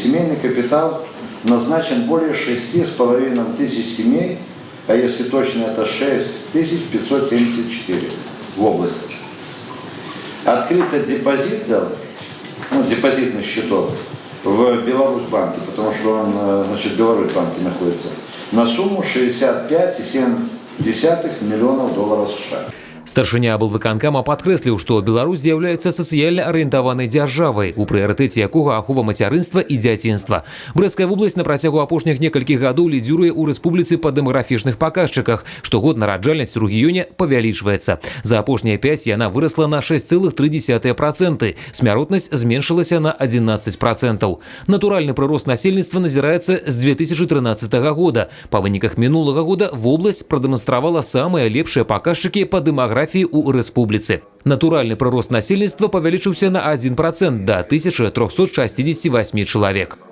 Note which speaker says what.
Speaker 1: Семейный капитал назначен более 6,5 тысяч семей, а если точно, это 6574 в области. Открыто депозитов, ну, депозитных счетов в Беларусьбанке, потому что он значит, в Беларусьбанке находится, на сумму 65,7 миллионов долларов США.
Speaker 2: Старшыня аблвыканкама падкрэсліў, што Беларусь з'яўляецца сацыяльна арыентаванай дзяржавай, у прыярытэце якога ахова мацярынства і дзяцінства. Брэсцкая вобласць на працягу апошніх некалькіх гадоў лідзіруе ў рэспубліцы па дэмаграфічных паказчыках. Штогод нараджальнасць у рэгіёне павялічваецца. За апошнія 5 яна вырасла на 6,3%. Смяротнасць зменшылася на 11%. Натуральны прырост насельніцтва назіраецца з 2013 года. Па выніках мінулага года вобласць прадэманстравала самыя лепшыя паказчыкі па дэмаграфіі ў рэспубліцы. Натуральны прырост насельніцтва павялічыўся на 1% да 1368 чалавек.